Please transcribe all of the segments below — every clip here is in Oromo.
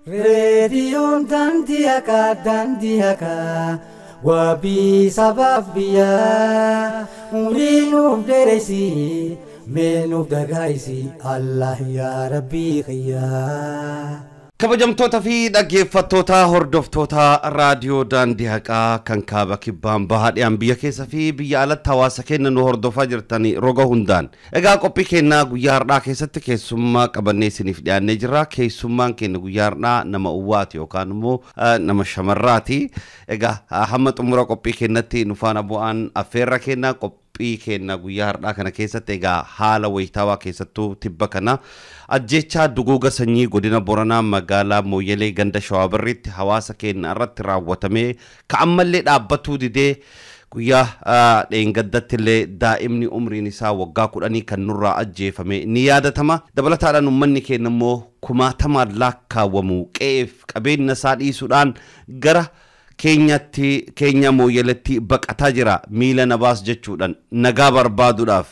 Reediyoon daandii haqaa daandii haqaa wabii sabaaf biyyaa umrii nuuf dheereysi mee nuuf dagaayisi Allah yaa Rabbii kiyyaa. Kabajamtoota fi dhaggeeffattoota hordoftoota raadiyoo daandii haqaa kan kaaba kibbaan bahaa dhiyaan biyya keessa fi biyya alatti hawaasa keenya nu hordofaa jirtan roga hundaan. Egaa qophii keenyaa guyyaa har'aa keessatti keessummaa qabannee isiniif dhiyaannee jirra. Keessummaan keenya guyyaa har'aa nama uwwaati yookaan immoo nama shamarraati. Egaa hamma xumura qophii keenyatti nu faana bu'aan affeerra keenya qophii keenya guyyaa har'aa kana keessatti egaa haala wayitaawaa keessattuu tibba kana ajjeechaa duguuga sanyii godina Boranaa magaalaa Mooyyelee ganda Shawaabirriitti hawaasa keenya irratti raawwatamee ka ammallee dhaabbatuu didee guyyaa dheengaddatti illee daa'imni umriin isaa waggaa 10 kan nurraa ajjeefame ni yaadatama. Dabalataadhaan uummanni keenya immoo kumaatamaan lakkaawwamu qe'eef qabeenya isaa dhiisuudhaan gara keenyatti keenya Mooyyeleetti baqataa jira miila nabaas jechuudhaan nagaa barbaaduudhaaf.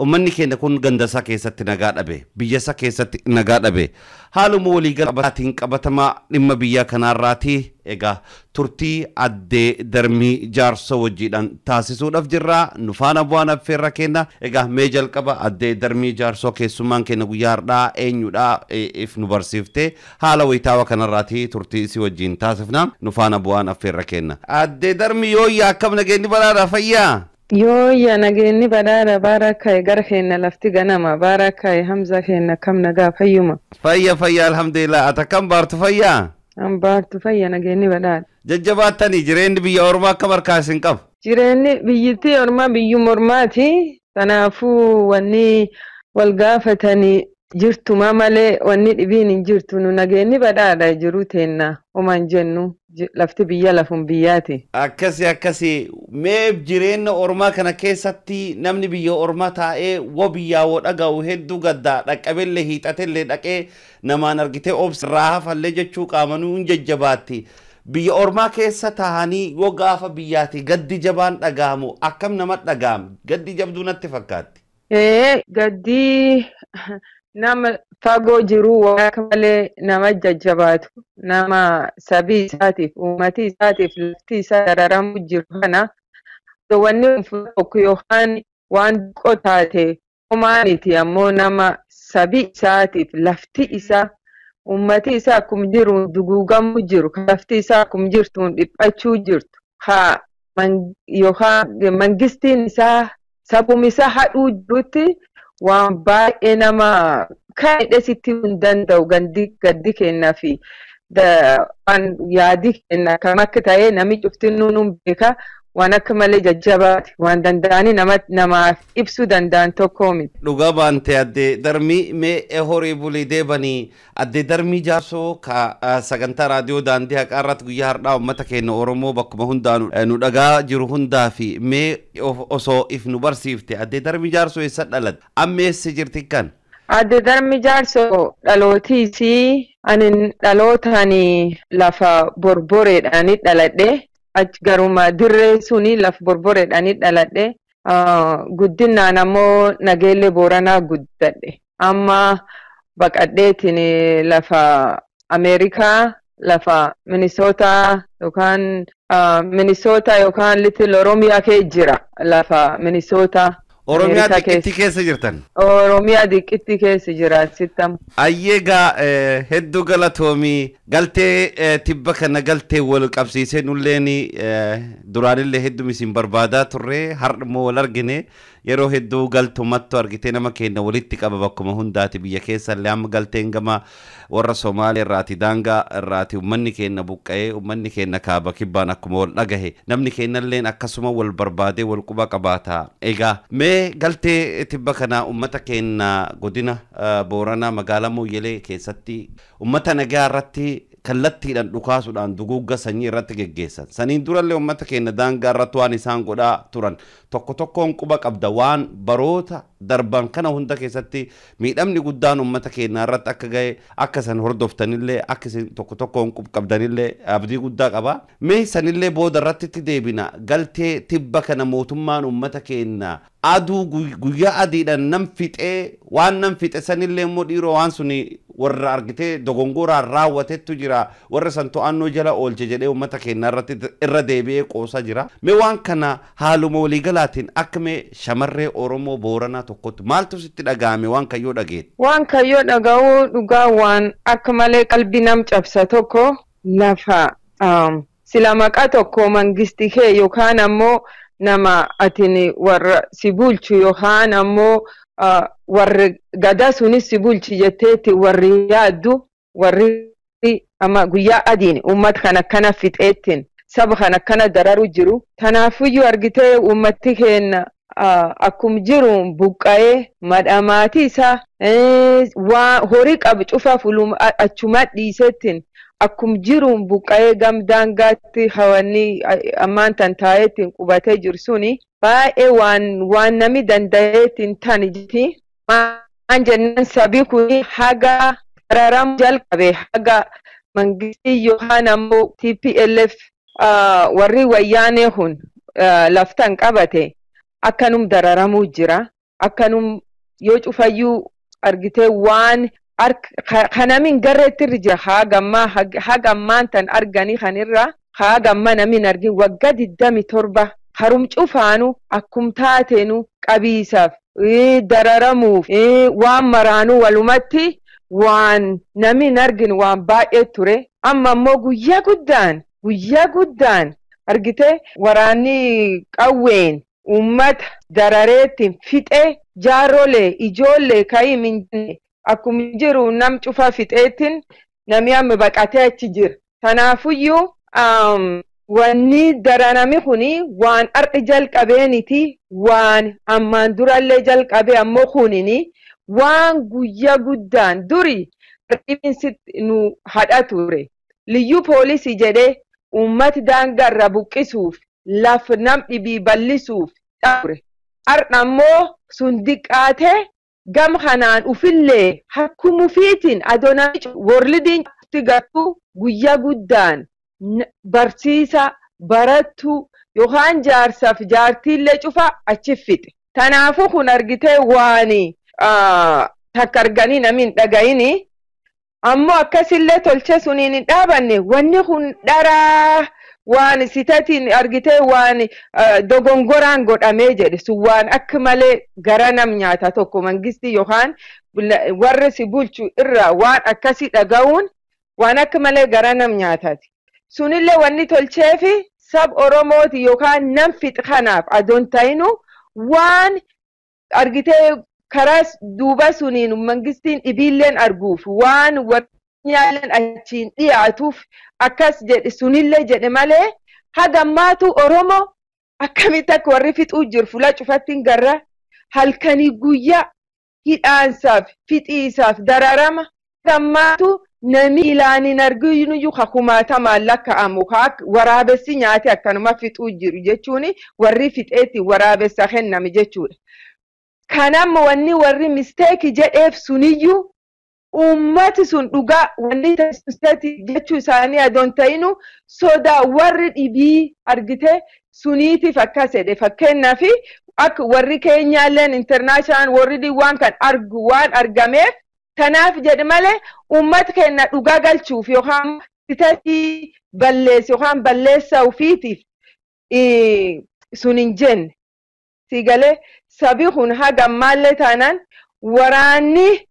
Uummanni keenya kun ganda isaa keessatti nagaa dhabe, biyya isaa keessatti nagaa dhabe. Haaluma waliigalaatiin qabatamaa dhimma biyya kanaarraati. Egaa turtii addee Darmii Jaarsoo wajjiidhaan taasisuudhaaf jirra. Nu faana bu'aan affeerra keenya. Egaa mee jalqaba addee Darmii Jaarsoo keessummaan keenya guyyaa har'aa eenyudha if nu barsiiftee haala wayitaawaa kanarraati turtii isii wajjiin taasifna. Nu faana bu'aan affeerra keenya. Addee Darmii yooyyaa akkam nageenyi badhaadha fayyaa? Yooyya nageenyi badhaadha baarakaa'e gara keenya lafti ganama baarakaa'e Hamza keenya kam nagaa fayyuma. Fayya fayya alhamdulillah ati akkam baartu fayyaa? An baartu fayya nageenyi badhaadha. Jajjabaattanii jireenyi biyya ormaa akkam harkaa isin qabu? Jireenyi biyyittii ormaa biyyuma ormaati. Kanaafuu wanni wal gaafatanii jirtuma malee wanni dhibiin hin jirtu nu nageenyi badhaadha jiru teenna homaan jennu. Lafti biyya lafum biyyaati. Akkasi akkasi mee jireenya ormaa kana keessatti namni biyya ormaa taa'ee wo biyyaa wo dhaga'u hedduu gaddaa dhaqqabellee hiixatellee dhaqee namaan argitee obsirraa hafallee jechuu qaamanuu hin jajjabaatti. Biyya ormaa keessa taa'anii yoo gaafa biyyaati gaddi jabaan dhaga'amu akkam nama dhaga'amu gaddi jabduu natti fakkaatti. Gaddi nama fagoo jiru waan akka malee nama jajjabaatu nama sabii isaatiif uummatii isaatiif lafti isaa dararamu jiru kana wanni tokko yookaan waan xiqqoo taate homaaniti ammoo nama sabii isaatiif lafti isaa uummatii isaa akkum jiru duguugamu jiru lafti isaa akkum jirtuun dhiphachuu jirtu haa yookaan mangistiin isaa sabum isaa hadhuu jirutti waan baay'ee nama kan hidhesitti hin danda'u gaddi kennaa fi waan yaadi kenna kam akka ta'e namni cuftinuu nuun beeka waan akka malee jajjabaati waan danda'anii namaaf ibsuu danda'an tokko miti. Dhugaa baante addee Darmii mee horii bulii deebanii addee Darmii Jaarsoo ka sagantaa raadiyoo daandii haqaa irratti guyyaa har'aa uummata keenya Oromoo bakkuma hundaa nu dhagaa jiru hundaa fi mee osoo if nu barsiifte addee Darmii Jaarsoo eessa dhalatte? Amma eessa jirti kan? Addee Darmii Jaarsoo dhalootiisii ani dhalootaan lafa borboreedhaan dhaladhe. Garuma dirree suni lafa borboreedhaan dhaladhe. Guddinaan ammoo nageellee Booranaa guddadhe. Amma baqadheetiin lafa Ameerikaa lafa Minisootaa yookaan Minisootaa yookaan Little Oromiyaa keessa jira lafa Minisootaa. Oromiyaa xiqqittii keessa jirtan? Oromiyaa xiqqittii keessa jira sittam. Ayyeegaa hedduu galatoomii galtee tibba kana galtee wal qabsiisee nulleen duraanillee hedduu isin barbaadaa turre har'a immoo wal argine yeroo hedduu galtumattu argitee nama keenya walitti qaba bakkuma hundaati biyya keessallee amma galteen gama warra Somaalee irraati daangaa irraati uummanni keenya buqqa'ee uummanni keenya kaaba kibbaan akkuma wal dhagahe namni keenyalleen akkasuma wal barbaadee wal quba qabaata. Egaa mee galtee tibba kana uummata keenya godina Booranaa magaalaa Mooyyelee keessatti uummata nagaa irratti kallattiidhaan dhukaasuudhaan duguugga sanyii irratti geggeessan. Saniin durallee uummata keenya daangaa irratti waan isaan godhaa turan tokko tokkoon quba qabda waan baroota darban kana hunda keessatti miidhamni guddaan uummata keenya irratti akka gahe akka san hordoftanillee akka isin tokko tokkoon quba qabdanillee abdii guddaa qaba. Mee sanillee booda irratti itti deebina galtee tibba kana mootummaan uummata keenya Aduu guyyaa adiidhaan nam fixee, waan nam fixe sanillee immoo dhiiroo waan suni warra argitee dogongoraan raawwatettu jira, warra san to'annoo jala oolche jedhee uummata keenya irratti irra deebi'ee qoosaa jira. Mee waan kana haaluma waliigalaatiin akka mee shamarree Oromoo Booranaa tokkotti maaltu sitti dhaga'ame waan kayyoo dhageette? Waan kayyoo dhaga'uu dhugaa waan akka malee qalbii nam cabsa tokko. Lafa sila maqaa tokko mangisti kee yookaan ammoo nama atin warra si bulchu yookaan ammoo warri gadaa sunis si bulchi jetteetti warri yaaddu, warri amma guyyaa adiin uummata kana akkana fixeettiin saba kana akkana dararu jiru. Tanaafuyyuu argitee uummatti keenya akkum jiru buqqa'ee madhamaatii isaa waa horii qabu cufa fuluma achuma dhiisettiin akkum jiru buqqa'ee gam daangaatti hawanni ammaan tan taa'eettiin qubatee jiru suni baay'ee waan nami danda'eettiin tan jiti. Waan jennaan sabi kun haga dararam jalqabe, haga mangistii yookaan ammoo TPLF warri wayyaanee kun laftan qabate akkanum dararamuu jira. Akkanum yoo cufayyuu argitee waan kanamin garreetti irra jira, haga ammaan tan arganii kanirra haga amma namin argin waggaa 27 harum cufaanu akkum taateenu qabiisaaf dararamuuf waan maraanuu walumatti waan namin argin waan baay'ee ture. Amma ammoo guyyaa guddaan argite waraanni qawween uummata darareettiin fixee, jaarrolee ijoollee ka'ii min jenne akkuma jiru nam cufa fixeettiin namni amma baqatee achi jira. Tanaafuyyuu wanni daranami kuni waan har'i jalqabeeniti, waan ammaan durallee jalqabe, ammoo kunini waan guyyaa guddaan duri rifinsi nu hadha ture. Liyyuu poolisii jedhee uummati daangarra buqqisuuf, laf nam dhibii bal'isuuf ture. Har'a ammoo sun diqqaatee gam kanaan ufillee hakkuma ufiitiin adoo namichi worlidiin gartuu guyyaa guddaan barsiisa barattuu yookaan jaarsaaf jaartiillee cufa achi fixe. Kanaafuu kun argitee waan takka arganii namni hin dhaga'ini. Ammoo akkasillee tolchee suniin hin dhaabanne, wanni kun dharaa waan sitatiin argitee waan dogongoraan godhamee jedhe sun waan akka malee gara nam nyaata tokko. Mangistii yookaan warri si bulchu irraa waan akkasii dhaga'uun waan akka malee gara nam nyaataati. Sunillee wanni tolcheefi sab Oromooti yookaan nam fix kanaaf adoon ta'inu waan argitee karaa duuba suniin mangistiin dhibiilleen arguuf, waan warri achiin dhiyaatuuf akkas jedhe sunillee jedhe malee, haga ammaatu Oromoo akkamitti akka warri fixuu jiru fuula cufattiin garra halkanii guyyaa hidhaansaaf fixiisaaf dararama gammaatu nami ilaan hin arginuyyuu kakumaatamaan lakka'amu waraabessi nyaate akkanuma fixuu jiru jechuun warri fixeetti waraabessa kenname jechuudha. Kanamma wanni warri mistake jedheef suniyyuu uummati sun dhugaa wanni jechuu isaanii adoon ta'inu sodaa warri dhibii argite suniitiif akkas jedhe. Fakkeenyaaf akka warri keenyaalleen international warri waan kan argu waan argameef tanaaf jedhe malee, uummata keenya dhugaa galchuuf yookaan sitatii balleessu yookaan balleessa ofiitiif sun hin jenne. Sigalee sabi kun haga ammaallee taanaan waraanni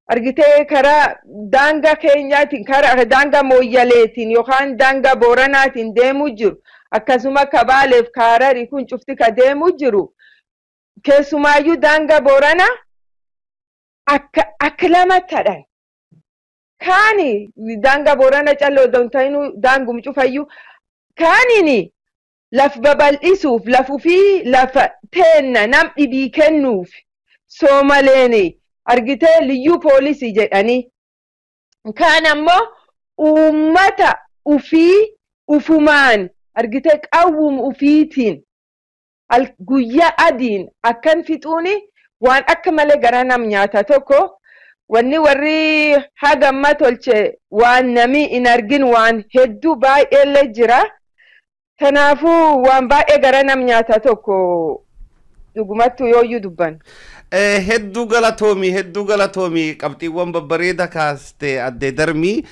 argitee karaa daangaa keenyaatiin, karaa daangaa mooyyaleetiin yookaan daangaa booranaatiin deemuu jiru, akkasuma kabaaleef kaararii kun cufti ka deemuu jiru, keessumaayyuu daangaa booranaa akka lamatti hadhan. Kaani daangaa boorana calloo osoo hin ta'inuu daangum cufayyuu kaaniini laf babal'isuuf, laf ufii lafa teenna nam dhibii kennuuf soomaleeni argitee liyyuu poolisii jedhanii, kaan ammoo uummata ufii ufumaan argitee qawwum ufiitiin guyyaa adiin akkan fixuuni waan akka malee gara nam nyaata tokko. Wanni warri hagamma tolche waan nami hin argin waan hedduu baay'eellee jira. Kanaafuu waan baay'ee gara nam nyaata tokko. Dhugumattuu yooyyuu dubban. Hedduu galatoomi, hedduu galatoomi. Qabxiiwwan babbareeda kaaste, addee Darmii.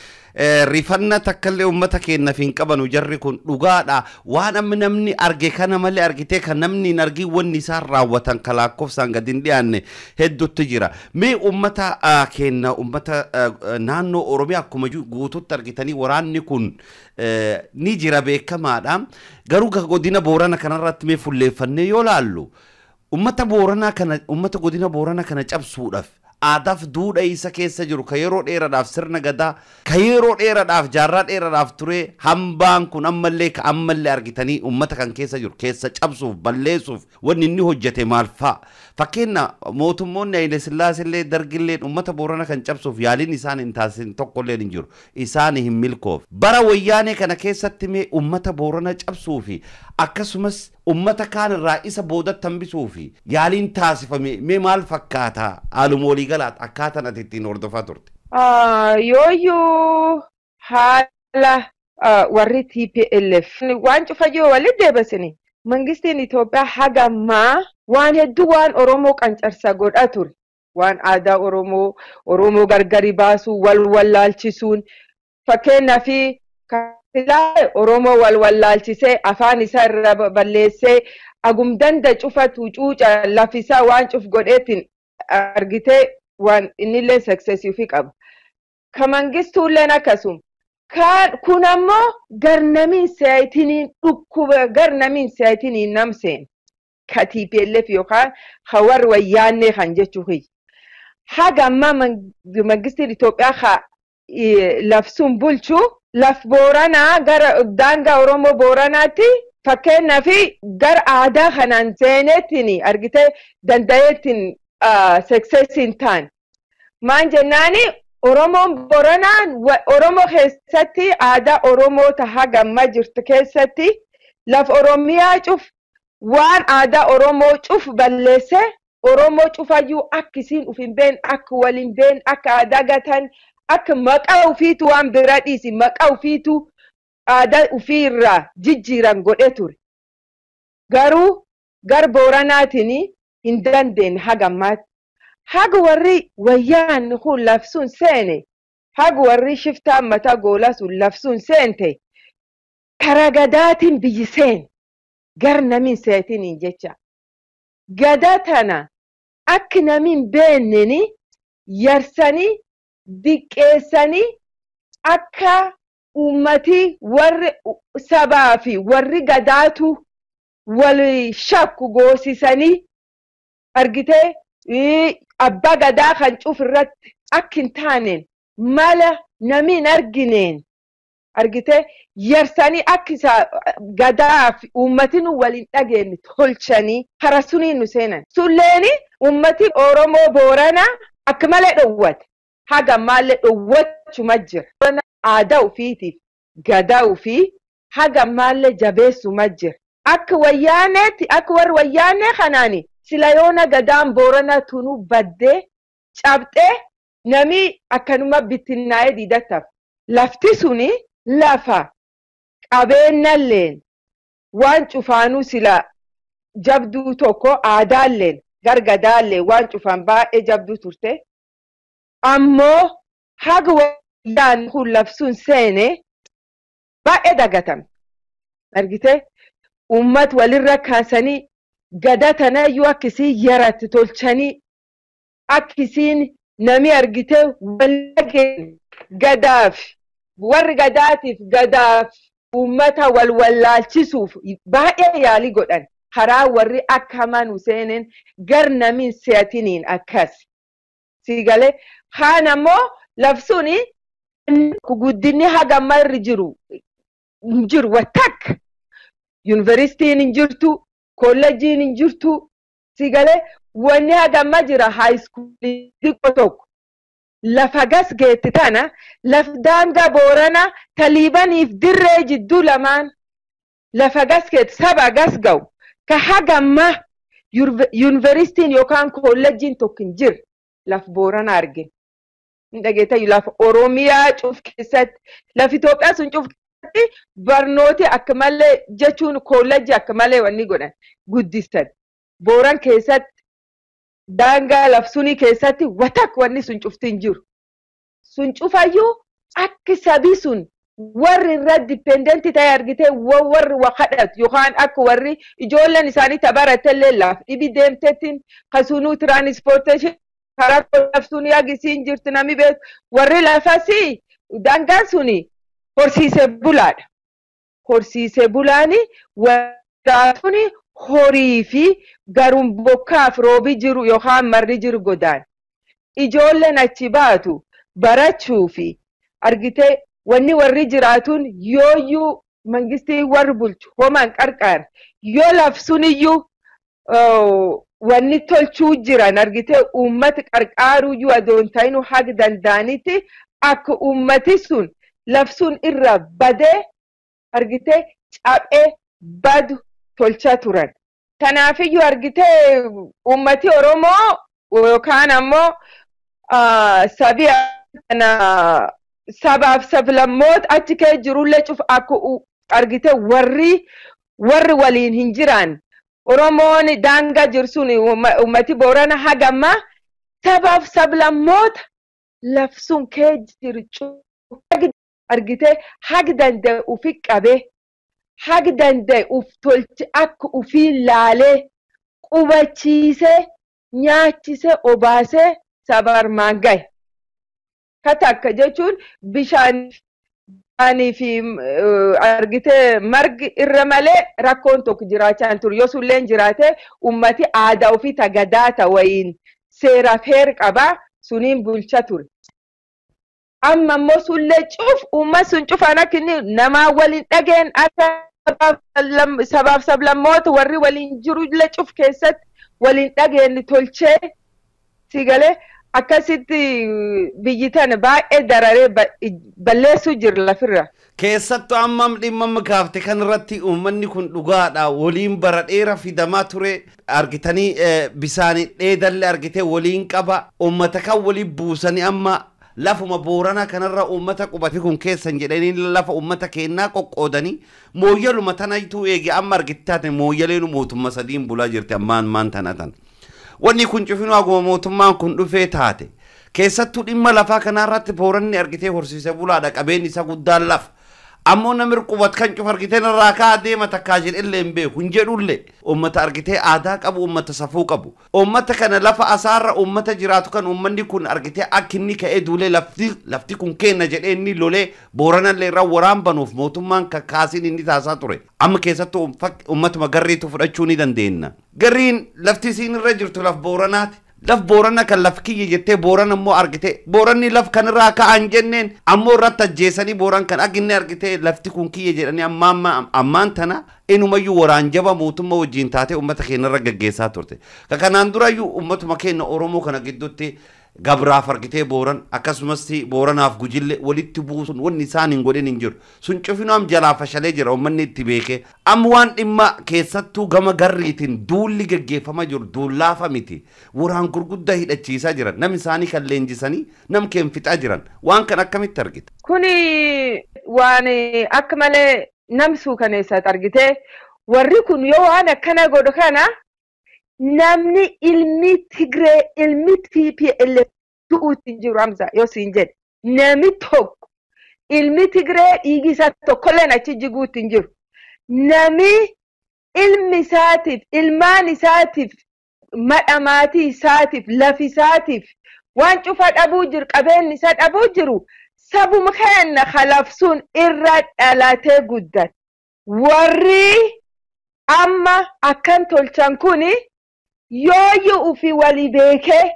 Rifanna takkallee uummata keenyaaf hin qabanu jarri kun, dhugaadha. Waan amma namni arge kana malee, argitee, kan namni hin argin wanni isaan raawwatan kan lakkoofsaan gadi hin dhiyaanne hedduutti jira. Mee uummata keenya, uummata naannoo Oromiyaa akkuma guututti argitanii, waraanni kun ni jira, beekamaadha. Garuu godina Boorana kanarratti mee fulleeffannee yoo laallu, ummata Booranaa kana, ummata godina Booranaa kana cabsuudhaaf, aadaaf duudha isa keessa jiru ka yeroo dheeraadhaaf, sirna gadaa ka yeroo dheeraadhaaf, jaarraa dheeraadhaaf ture, hambaan kun ammallee ka ammallee argitanii ummata kan keessa jiru keessa cabsuuf balleessuuf wanni inni hojjete maal fa'a? Fakkeenya, mootummoonni Haile Sillaasellee Dargilleen ummata Boorana kan cabsuuf yaaliin isaan hin taasisin tokkollee hin jiru, isaan hin milkoof. Bara Wayyaanee kana keessatti mee ummata Boorana cabsuu fi akkasumas ummata kaan irraa isa boodatti hambisuu fi yaaliin taasifame mee maal fakkaata, haaluma waliigalaat akkaataan ati ittiin hordofaa turte? Yooyyuu haala warri TPLF waan cufayyoo walitti deebisani, mangistiin Itoophiyaa haga ammaa waan hedduu waan Oromoo qancarsa godhaa ture. Waan aadaa Oromoo, Oromoo gargari baasuu, wal wallaalchisuun, fakkeenyaaf Oromoo wal wallaalchisee, afaan isaa irra balleessee, agum danda cufatu cuuca lafisaa waan cuf godheetiin argitee, waan innillee successii ofii qaba. Ka Mangistuulleen akkasuma. Kun ammoo garnamiin seeyitiniin dhukkuba garnamiin seeyitiniin nam seena. Ka TPLF yookaan ka warri Wayyaannee kan jechuu kiyya. Haga ammaa mangistiin Itoophiyaa ka lafsuun bulchu laf Booranaa gara daangaa Oromoo Booranaatti, fakkeenyaaf, gara aadaa kanaan seeneettiin argitee danda'eettiin successiin ta'an. Maan jennaani, Oromoon Booranaan Oromoo keessatti aadaa Oromoo tahaa gammaa jirtu keessatti laf Oromiyaa cuf waan aadaa Oromoo cuf balleessee, Oromoo cufayyuu akka isiin uf hin beekne, akka wal hin beekne, akka aadaa gatan, akka maqaa ufiitu waan bira dhiisi, maqaa ufiitu aadaa ufii irraa jijjiiran godhee ture. Garuu gar Booranaatiin hin dandeenye haga ammaatti. Haga warri Wayyaan kun labsuun seene, haga warri shiftaan mataa goolaa sun labsuun seente, karaa gadaatiin biyyi seene gar namiin seetiniin jecha. Gadaa tana akka namiin beenneni yarsanii diqqeessanii, akka uummatii warri sabaa fi warri gadaatu wal shakku goosisanii, argitee, abbaa gadaa kan cuf irratti akka hin taaneen mala namiin argineen argitee yarsanii, akka isa gadaa fi uummatiin waliin dhageenye tolchanii karaa suniin nu seenan. Sulleeni uummati Oromoo Booranaa akka malee dhowwate. Haga ammallee dhowwachuma jira. Aadaa ofiitiif gadaa ofii haga ammallee jabeessuma jira. Akka Wayyaaneetti, akka warri Wayyaanee kanaani, sila yoona gadaan Booranaa tunuu baddee cabxee, nami akkanuma bittinnaa'ee diidattaaf. Lafti suni lafa qabeennalleen waan cufaanuu sila jabduu tokko, aadaalleen gargadaallee waan cufaan baay'ee jabduu turte. Ammoo haga Wayyaan kun labsuun seene baay'ee dagatame. Argitee, uummat walirra kaasanii gada tanayyuu akkasii yaratti tolchanii, akkisiin nami argitee wal gadaaf warri gadaatiif gadaaf uummata wal wallaalchisuuf baay'ee yaalii godhan, karaa warri akka hamaa nu seeneen gar namiin se'atiniin akkas. Siigalee kaan ammoo labsuuni guddinni haga ammaa irra jiru hin jiru watakka. Yuunivarsiitiin hin jirtu, kolleejiin hin jirtu. Siigalee wanni haga ammaa jira high schoolii xiqqoo tokko. Lafa gas geetti tana, laf daangaa Booranaa Taliibaniif Dirree jidduu lamaan, lafa gas geetti saba gas ga'u ka haga ammaa yuunivarsiitiin yookaan kolleejiin tokko hin jirre laf Booranaa argine. Hin dhageetta, lafa Oromiyaa cuf keessatti, lafa Itoophiyaa sun cuf keessatti barnooti akka malee jechuun kolleejii akka malee wanni godhan guddisan. Booran keessatti daangaa lafsunii keessatti watak wanni sun cufti hin jiru. Sun cufayyuu akki sabii sun warri irra dipendentii ta'e argitee warri waa kadhatu yookaan akka warri ijoolleen isaanii tabaratellee laaf dhibi deemtettiin kasunuu tiraanispoorteeshinii karaa lafsunii agisiin jirti namni beeku warri lafasii daangaan suni horsiisee bulaadha. Horsiisee bulaani warri horii fi garuun bokkaaf roobi jiru yookaan marri jiru godaan. Ijoolleen achi baatu barachuu fi argitee wanni warri jiraatuun yooyyuu mangistii warri bulchu homaan qarqaar yoo lafsuniyyuu wanni tolchuu jiran argitee uummata qarqaaruyyuu adoon ta'inu haga danda'anitti akka uummati sun lafsun irra badee argitee caphee badu tolchaa turan. Kanaafiyyuu argitee uummati Oromoo yookaan ammoo sabii kana sabaaf sablammoota achi kee jirullee cuf akka argitee warri waliin hin jiran Oromoon daangaa jirsun uummati Boorana hagamma sabaaf sablammoota lafsun kee jiru argitee haga danda'e ufi qabee haga danda'e uf tolche akka ufii laalee qubachiisee nyaachisee obaasee saba armaan gahe. Katakka jechuun bishaanii fi argitee margi irra malee rakkoon tokko jiraachaa hin turu. Yoo sulleen jiraate uummati aadaa ofii tagadaata wayiin seeraaf heera qabaa suniin bulcha ture. Amma immoo sullee cuf uummat sun cufaan akka inni namaa waliin dhageen akka sabaaf sablammoota warri waliin jirullee cuf keessatti waliin dhageen tolchee si galee akkasitti biyyi tana baay'ee dararee balleessuu jira lafirra. Keessattuu ammam dhimma kaafte kanarratti uummanni kun dhugaadha waliin bara dheeraa fidamaa ture argitanii bisaan dheedalle argitee waliin qaba uummata kan waliin buusanii amma lafuma Boorana kanarra uummata qubate kun keessan jedhanii lafa uummata kennaa qoqqoodanii mooyyaluma tanaitu eege amma argitaate mooyyaleenu mootummaa sadiin bulaa jirti ammaan maan tana tan. Wanni kun cufinuu haguma mootummaan kun dhufee taate keessattuu dhimma lafaa kanarratti Booranni argitee horsiise bulaadha qabeenyi isa guddaan lafa. Ammoo namni qubat kan cufa argitee irraa ka'aa deema takkaa jedhellee hin beeku hin jedhullee uummata argitee aadaa qabu uummata safuu qabu uummata kana lafa asaarra uummata jiraatu kan uummanni kun argitee akka inni ka'ee duulee lafti kun kenna jedhee inni lolee Booranallee irraa waraan banuuf mootummaan kakkaasiin inni taasaa ture amma keessattuu uummatuma garriitu fudhachuu ni dandeenya. Garriin lafti isiin irra jirtu laf Booranaati. Laf Boorana kan laf kiyya jettee Boorana immoo argite Booranni laf kanarraa ka'an jenneen ammoo irratti ajjeesanii Booran kan akka inni argite lafti kun kiyya jedhanii ammaan tana inumayyuu waraan jaba mootummaa wajjin taatee uummata keenyarra gaggeessaa turte. Ka kanaan durayyuu uummatuma keenya Oromoo kana gidduutti gabraaf argitee Booran akkasumas Booranaaf Gujillee walitti buusuun wanni isaan hin godhin hin jiru. Sun cufinuu jalaa fashalee jira uummanni itti beekee. Amma waan dhimma keessattuu gama garriitiin duulli gaggeeffamaa jiru duullaafa miti. Waraan gurguddaa hidhachiisaa jiran nam isaanii kan leenjisanii nam keen fixaa jiran waan kan akkamitti argita? Kuni waan akka malee nam suukaneessaati argitee warri kun yoo waan akkana godhu kana namni ilmi Tigree ilmi TPLF du'uutti hin jiru Hamza yoo siin jedhe namni tokko ilmi Tigree dhiigi isaa tokkolleen achi jiguutti hin jiru. Namni ilmi isaatiif ilmaan isaatiif madhamaatii isaatiif lafi isaatiif waan cufa dhabuu jiru qabeenyi isaa dhabuu jiru sabuma keenya kalafsuun irra dhalatee guddate. Warri amma akkan tolchan kuni yooyyuu ufi walii beekee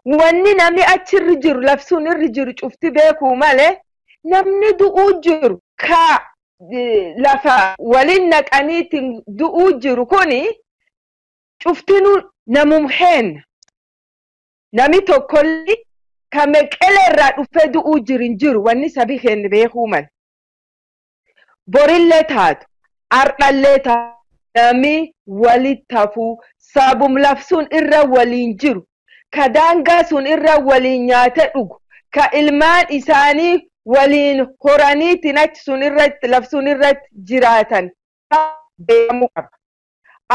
wanni namni achirra jiru lafsuun irra jiru cufti beekuu malee namni du'uu jiru ka lafa waliin naqaniitiin du'uu jiru kuni cuftinuu namum heen namni tokkolli ka Meqelee irraa dhufee du'uu jiru hin jiru wanni sabi keenya beekuu male. Borillee taatu ardhallee taatu namni walitti hafuu sabum lafsuun irra waliin jiru ka daangaa sun irra waliin nyaate dhugu ka ilmaan isaanii waliin horaniitiin achi sun irratti lafsuun irratti jiraatan beekamuu qaba.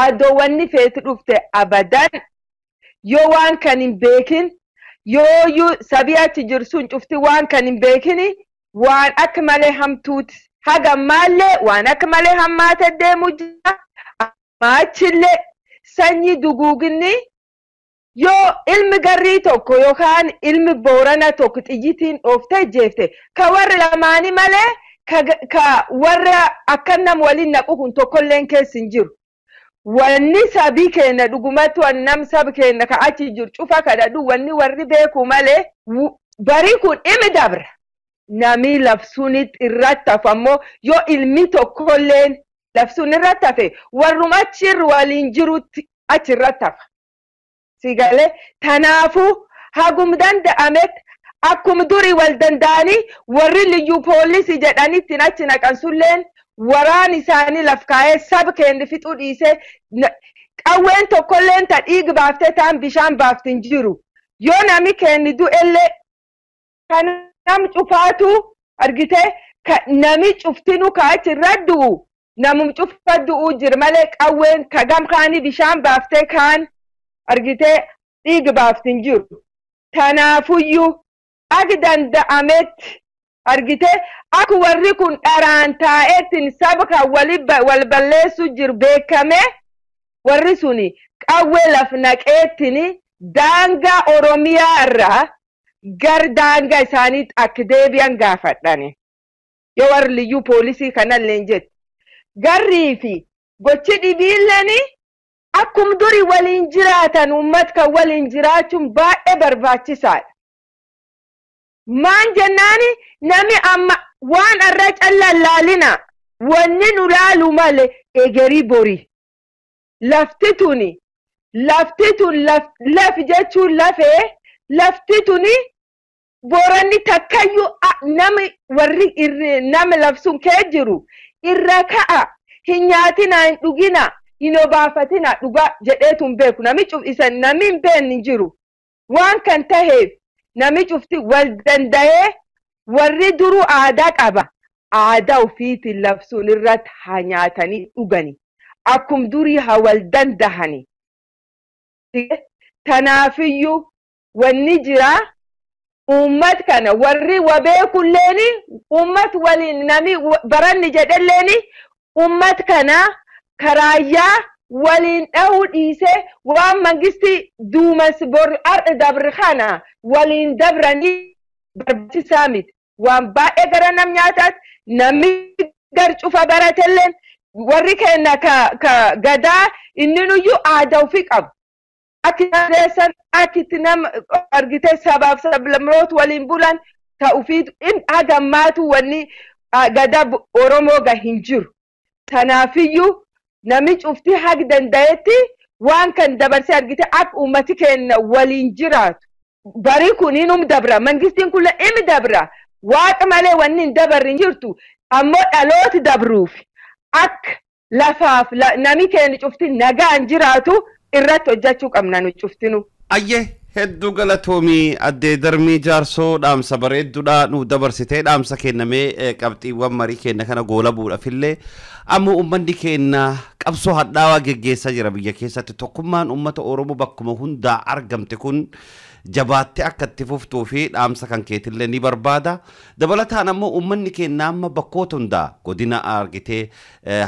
Adoo wanni feeti dhufte abadan yoo waan kan hin beekin yoo sabii achi jiru sun cufti waan kan hin beekin waan akka malee hamtuuti. Haga maallee waan akka malee hammaate deemu jira. Achillee sanyii duguuginni yoo ilmi garrii tokko yookaan ilmi boorana tokko xiyyitiin dhooftee jeefte ka warri lamaanii malee ka warra akka nam waliin naqu kun tokkolleen keessa hin jiru. Wanni sabii keenya dhugumatti waan nam sabi keenya ka achi jiru cufa kadhadhu wanni warri beeku malee barii kun imi dabra. Nami lafsuunitti irratti hafu ammoo yoo ilmi tokkolleen lafsuun irratti hafe warruma achirra waliin jirutti achirratti hafa. Sigalee tanaafuu hagum danda'ametti akkuma durii wal danda'anii warri liyyuu poolisii jedhanii ittiin achi naqan sulleen waraan isaanii laf kaa'ee saba keenya fixuu dhiisee qawween tokkolleen ta dhiiga baaftee ta'an bishaan baafti hin jiru. Yoo nami keenya du'ellee kan nam cufaatu argitee nami cuftinuu ka achirra du'u namum cufa du'uu jira malee qawween ka gam kaanii bishaan baaftee kaan argitee dhiiga baafti hin jiru. Tanaafuyyuu akka danda'ametti argitee akka warri kun dharaan taa'eettiin saba kan wal balleessu jiru beekame warri suni qawwee laf naqeettiin daangaa Oromiyaa irraa gar daangaa isaaniitti akka deebi'an gaafadhani. Yoo warri liyyuu poolisii kanallee jettu. Garrii fi gochi dhibiilleen akkum durii waliin jiraatan uummata kan waliin jiraachuun baay'ee barbaachisaadha. Maan jennaani nami amma waan irra callaan laalina wanni nu laalu malee egerii bori. Lafti tuni laf jechuun lafee lafti tuni boranni takkayyuu nami warri nami lafsun kee jiru irra ka'a hin nyaatina hin dhugina hin obaafatina dhugaa jedheetu hin beeku nami isa nami hin beekne hin jiru. Waan kan taheef nami cufti wal danda'ee warri duruu aadaa qaba. Aadaa ofiitiin labsuun irratti haa nyaatanii dhugani. Akkum durii haa wal dandahani. Tanaafiyyuu wanni jira uummat kana warri wabeekulleeni uummat waliin nami baranni jedhelleeni uummat kana karaayyaa waliin dhahuu dhiisee waan mangisti duumas bor ar'a dabre kana waliin dabranii barbaachisaa miti. Waan baay'ee gara nam nyaataati namni gar cufa baratelleen warri keenya ka gadaa inni nuyyuu aadaa ofii qabu. Akki reessan akki itti nama argitee sabaaf sablammoota waliin bulan ta'uufii hagammaatu wanni gadaa Oromoo ga hin jiru. Tanaafiyyuu nami cufti hag danda'etti waan kan dabarsee argite akka uummati keenya waliin jiraatu. Barii kun inum dabra. Mangistiin kun imi dabra. Waaqa malee wanni hin dabarre hin jirtu. Ammoo dhalooti dabruuf akka lafaaf nami keenya cufti nagaan jiraatu irratti hojjechuu qabna nu cuftinu. Ayyee hedduu galatoomii addee Darmii Jaarsoo dhaamsa bareedduudhaa nu dabarsitee dhaamsa kennamee qabxiiwwan marii kenna kana goolabuudhaafillee amma uummanni keenya qabsoo hadhaawaa geggeessaa jira biyya keessatti tokkummaan uummata Oromoo bakkuma hundaa argamte kun jabaattee akka itti fuftuu fi dhaamsa kan keetillee ni barbaada. Dabalataan ammoo uummanni keenya amma bakkoota hundaa godina argitee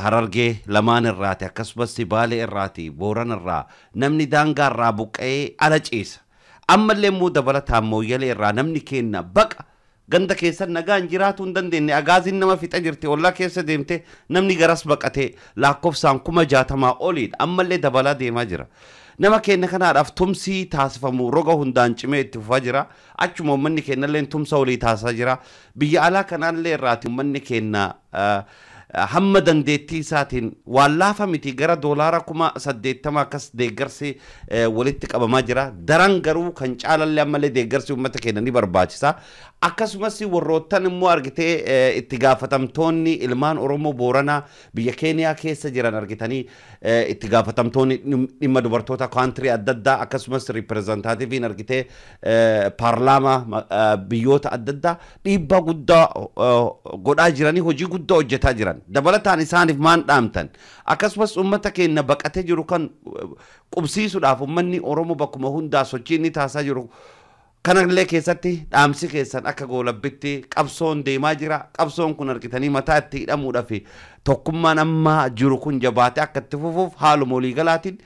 Harargee lamaan irraati akkasumas Baalee irraati Booran irraa namni daangaa irraa buqqa'ee ala ciisa. Ammallee immoo dabalataan Mooyyalee irraa namni keenya baqa ganda keessan nagaan jiraatu hin dandeenye agaaziin nama fixa jirti ollaa keessa deemte namni garas baqatee lakkoofsaan 60,000 oliidha ammallee dabalaa deemaa jira. Nama keenya kanaadhaaf tumsii taasifamu roga hundaan cimee itti fufaa jira. Achuma uummanni keenya illee tumsa olii taasisaa jira. Biyya alaa kanaallee irraati uummanni keenya hamma dandeettii isaatiin waan laafa miti gara $80,000 akkas deeggarsi walitti qabamaa jira. Daran garuu kan caalallee ammallee deeggarsi uummata keenya ni barbaachisa. Akkasumas warroottan immoo argitee itti gaafatamtoonni ilmaan Oromoo Booranaa biyya Keeniyaa keessa jiran argitanii, itti gaafatamtoonni dhimma dubartoota country adda addaa, akkasumas representativiin argitee paarlaamaa biyyoota adda addaa dhiibbaa guddaa godhaa jiranii, hojii guddaa hojjetaa jiran. Dabalataan isaaniif maan dhaamtan? Akkasumas uummata keenya baqatee jiru kan qubsiisuudhaaf uummanni Oromoo bakkuma hundaa sochii inni taasisaa jiru kanallee keessatti dhaamsi keessan akka goolabbitti, qabsoon deemaa jira. Qabsoon kun argitanii mataa itti hidhamuudhaaf, tokkummaan amma jiru kun jabaatee akka itti fufuuf, haaluma waliigalaatiin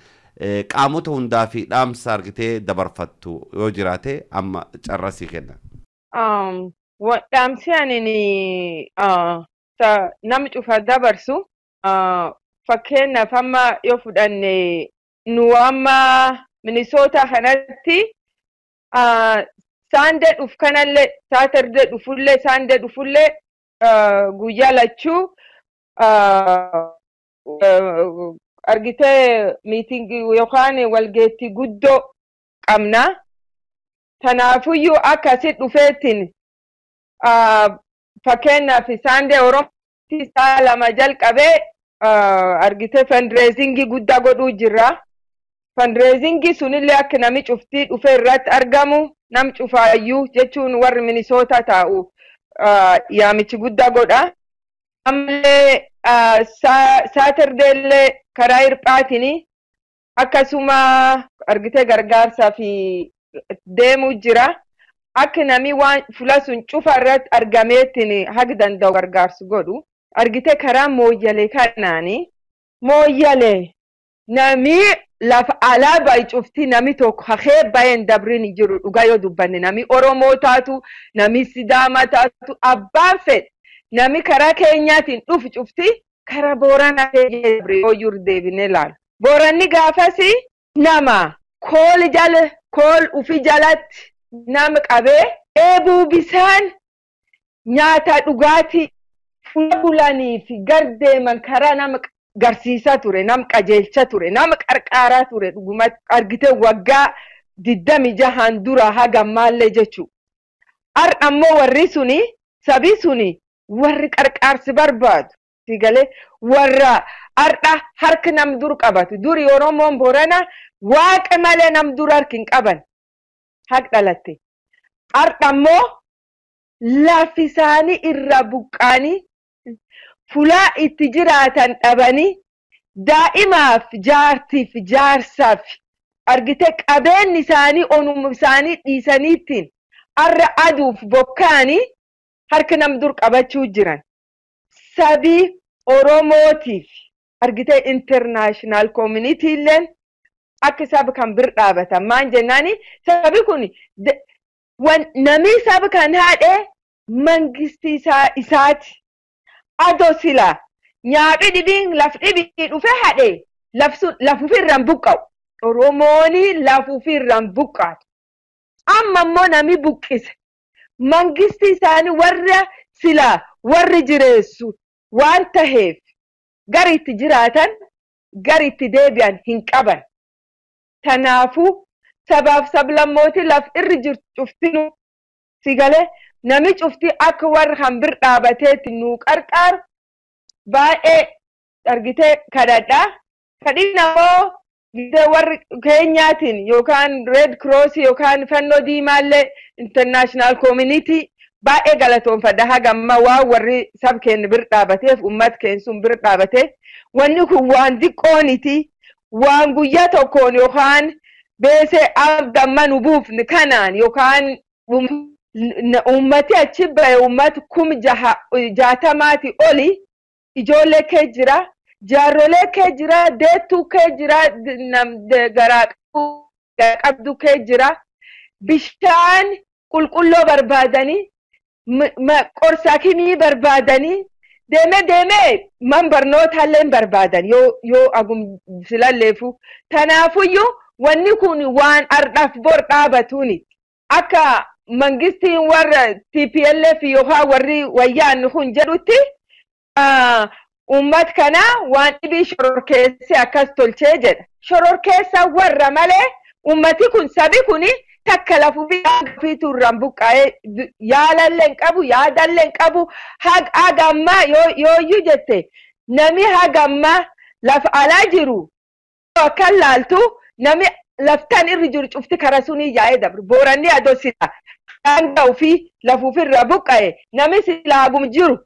qaamota hundaa fi dhaamsa argitee dabarfattu yoo jiraate amma carrasii kenna. Dhaamsi ani nama cufa dabarsu, fakkeenyaaf amma yoo fudhanne, nu amma Minisoota kanatti Sunday dhuf kanallee, Saturday dhufullee, Sunday dhufullee, guyyaa lachuu argitee meetingii yookaan walgeettii guddoo qabna. Tanaafuyyuu akkasi dhufeetiin, fakkeenyaaf Sunday Oromootti sa'a 2 jalqabee argitee fundraisingii guddaa godhuu jirra. Fundraisingii sunillee akka nami cuftii dhufee irratti argamu, nam cufaayyuu jechuun warri Minisoota taa'u yaamichi guddaa godha. Ammallee Saturdayillee karaa hirphaatiin akkasuma argitee gargaarsaa fi deemuu jira. Akka nami waan fula sun cufa irratti argameetiin haga danda'u gargaarsu godhu. Argitee karaa Mooyyalee kanaani, Mooyyalee nami lafa alaa bahe cufti, nami tokko hafee baheen dabriin jiru. Dhugaa yoo dubbanne, nami Oromoo taatu, nami Sidaamaa taatu, abbaan fedhe, nami karaa keenyaatiin dhufu cufti karaa Booranaa dabre yoo deebinee ilaalu. Booranni gaafasi nama kool jala kool ufi jalatti nama qabee, eebuu bisaan, nyaata, dhugaatii, fuula bulanii fi gar deeman karaa nama garsiisaa ture, nama qajeelcha ture, nama qarqaaraa ture dhugumatti argitee waggaa 26n dura haga ammaallee jechuudha. Har'a ammoo warri suni, sabi suni, warri qarqaarsi barbaadu sigalee warra har'a harka nam dur qabatu. Duri Oromoon Boorana waaqa malee nam dur harki hin qaban haq dhalatte. Har'a ammoo lafi isaanii irra buqqaanii, fulaa itti jiraatan dhabanii, daa'imaaf, jaartiif, jaarsaaf argite qabeenyi isaanii onuma isaanii dhiisaniittiin har'a aduuf bokkaanii harka nam dur qabachuu jiran. Sabii Oromootiif argite international community illeen akka saba kan bir dhaabatan maan jennaani, sabi kun namni saba kan haadhe mangistii isaati. Adoo sila nyaaphi dhibiin laf dhibii dhufe hadhe laf ofirraan buqqa'u. Oromooni laf ofirraan buqqaatu. Amma immoo nami buqqise. Mangistii isaanii warra sila warri jireessu waan taheef gara itti jiraatan, gara itti deebi'an hin qaban. Kanaafuu sabaaf sablammootii laf irri jirtu cuftinu sigalee nami cufti akka warra kan bir dhaabateetti nuu qarqaaru baay'ee argitee kadhadha. Kadhiin ammoo gitee warri keenyaatiin yookaan Red Cross yookaan fannoo diimaallee, international community baay'ee galatoonfadha. Haga amma waan warri sab keenya bir dhaabateef, uummata keenya sun bir dhaabatee, wanni kun waan xiqqooniti, waan guyyaa tokkoon yookaan beesee abdamma nu buufne kanaan yookaan uummati achi bahe, uummati 60,000 oli, ijoollee kee jira, jaarrolee kee jira, deettuu kee jira, garaa qabdu kee jira, bishaan qulqulloo barbaadanii, qorsaa kimii barbaadanii, deemee deemee man barnootaallee hin barbaadan yoo agum filalleefu. Tanaafuyyuu wanni kun waan ardhaaf bor dhaabatuuni. Akka mangistiin warra TPLF yookaan warri wayyaanni kun jedhutti, uummat kana waan dhibii shororkeessee akkas tolchee jedha. Shororkeessa warra malee uummati kun, sabi kun Takka lafuu fi turraan buqqa'ee yaalallee hin qabu, yaadallee hin qabu. Haga ammaa yooyyuu jette, nami haga ammaa lafa alaa jiru akkan laaltu, nami laftaan irri jiru cufti karaa sunii yaa'ee dabru. Booranni adoo sila daangaa ofii lafuufirra buqqa'e, nami sila hagum jiru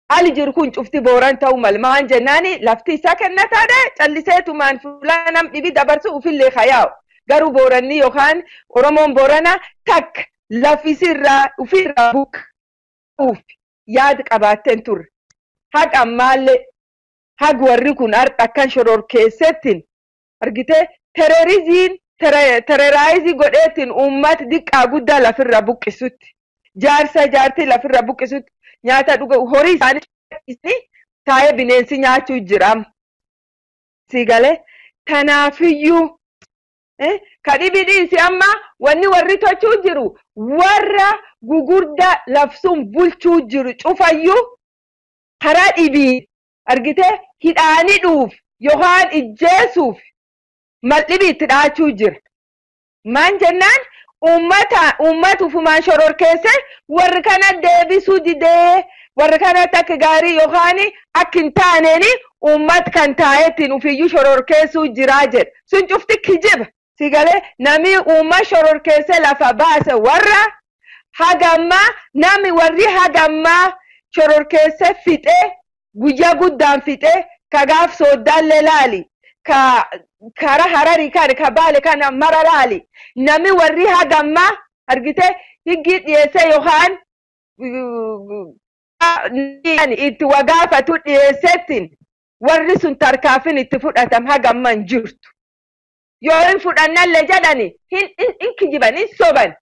ali jiru kun cufti Booran ta'uu mal. Maan jennaani, lafti isaa kennataadha, calliseetumaan fuula nam dhibi dabarsu ufillee kayaa'u. Garuu Booranni yookaan Oromoon Boorana takka lafisirraa ofirraa buqqa'uuf yaada qabaatteen turre. Haqa ammaallee hag warri kun har'a akkan shororkeessettiin argitee terrorism terrorize godheetiin uummata diqqaa guddaa lafirra buqqisutti, jaarsa jaartii lafirra buqqisutti, nyaata dhuga horii isaanii taa'ee bineensi nyaachuu jira. Si galee, tanaafiyyuu ka dhibi dhiisi, amma wanni warri tochuu jiru, warra gugurdaa labsuun bulchuu jiru cufayyuu karaa dhibii argitee hidhaanii dhuuf yookaan ijjeesuuf mal dhibii itti dhaachuu jira. Maan jennaan, uummata uummata ufumaan shororkeesse, warri kana deebisuu didee, warri kanatti akka gaarii yookaan akka hin taaneeni uummata kan taa'eettiin ufiyyuu shororkeessuu jiraa jedha. Sun cufti kijiba. Si galee, nami uummata shororkeesse lafa baase warra hagammaa, nami warri hagammaa shororkeesse fixee, guyyaa guddaan fixee, ka gaaf sooddaallee laali. Ka kara Hararii kan ka Baale kana mara laali. Nami warri hagammaa argite higgii dhiyeesse yookaan itti wagaafatu dhiyeessettiin warri sun tarkaafin itti fudhatam hagamma hin jirtu. Yoo hin fudhannallee jedhani hin kijiban, hin soban.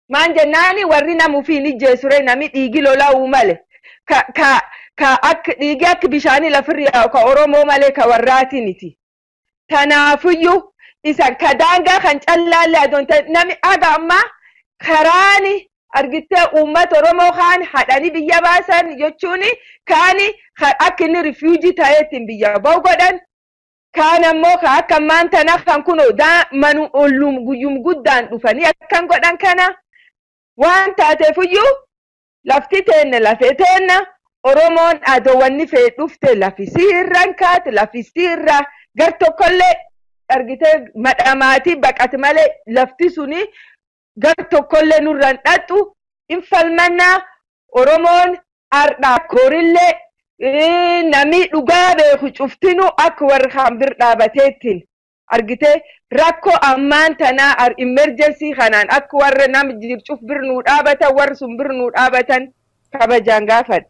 Maan jennaani, warri nama ufiin ijjeesure, nami dhiigi lola'uu male. Ka akka dhiigi akka bishaanii lafirra yaa'u ka Oromoo malee ka warraatiniti. Tanaafiyyuu isa ka daangaa kan callaallee adoon nami haga ammaa karaani argitee uummata Oromoo kaan hadhanii biyya baasan jechuun, kaani akka inni refugee ta'eetiin biyya bahu godhan. Kaan ammoo ka akka ammaan tana kan kunoo manu ollum guyyum guddaan dhufanii akkan godhan. Kana waan taateefiyyuu lafti teenna lafee teenna. Oromoon adoo wanni fee dhufte lafisiirran kaate, lafisiirra gar tokkollee argitee madhamaatii baqate malee lafti suni gar tokkollee nurraan dhaqxu. Hin falmannaa. Oromoon ardhaa korillee nami dhugaa beeku cuftinu akka warri kaan bir dhaabateettiin argitee rakkoo ammaan tanaa emergency kanaan akka warra nama jircuuf bir nuu dhaabatan, warri sun bir nuu dhaabatan kabajaan gaafadha.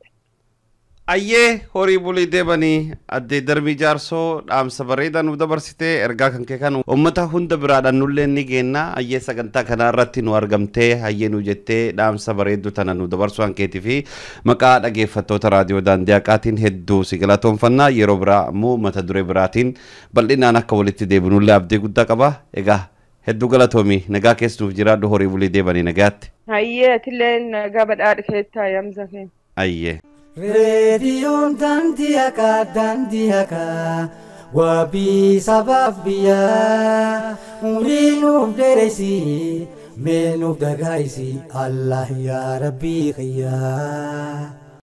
Ayyee, horii bulii deebanii. Addee Darbii Jaarsoo, dhaamsa bareedaa nuuf dabarsitee, ergaa kan kee kan uummata hunda biraadhaan nullee ni geenna. Ayyee, sagantaa kana irratti nu argamtee hayyee nu jettee dhaamsa bareedduu tana nu dabarsuu kan keetii fi maqaa dhaggeeffattoota Raadiyoo Daandii Haqaatiin hedduu si galatoonfannaa. Yeroo biraa immoo mata duree biraatiin bal'inaan akka walitti deebinullee abdii guddaa qaba. Egaa hedduu galatoomii, nagaa keessa nuuf jiraadhu, horii bulii deebanii, nagaatti. Hayyee, atillee nagaa badhaadha keettaa yamsa keenya. Ayyee. Reediyoon Daandii Haqaa, Daandii Haqaa, wabii sabaaf biyyaa, umrii nuuf dheereysi, mee nuuf dagaayisi, Allah yaa Rabbii kiyyaa.